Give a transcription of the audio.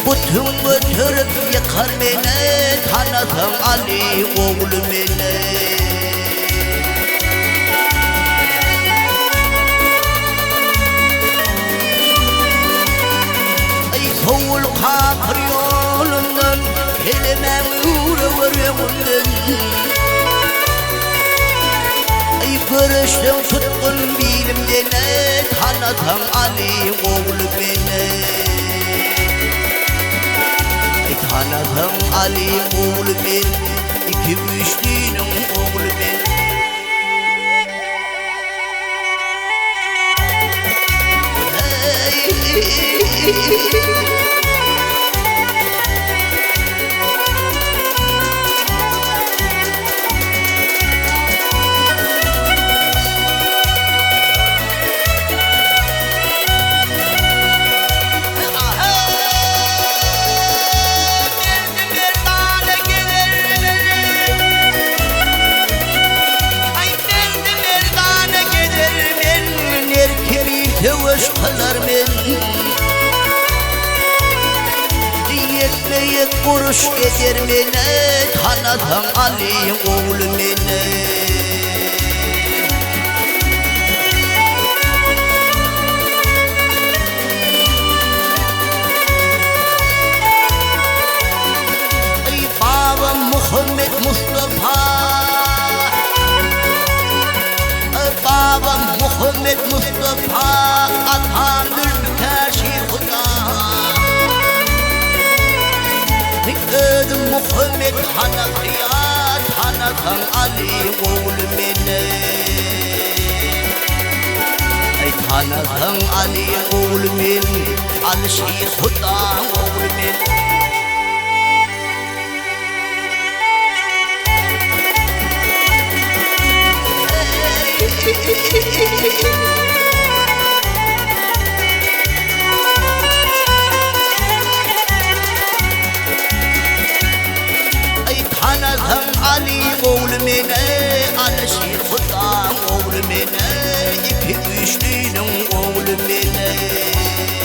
Butun göterip ýykar meni, Tanasaň Aly ogly meni. Aý sowul kapyr ýolundan, Kelemäň öwrewer öňümden. Aý göreşseň tutgun bilimden, Tanasaň Aly ogly meni. Aý tanasaň Aly ogly men, Iki güýçliniň ogly men. Söweş kylar men Ýekme-ýek uruş eder men Tanasaň Aly ogly meni. Eý babam Muhammet Mustapa Eý babam Muhammet Mustapa Atam Zülfikar Şir Huda Özüm Muhammet Hanafiýa Tanasaň Aly ogly meni. Eý tanasaň Aly ogly men Alyşir Hudaň ogly men. Eý tanasaň Aly ogly men Alyşir Hudaň ogly men Iki güýçliniň ogly men.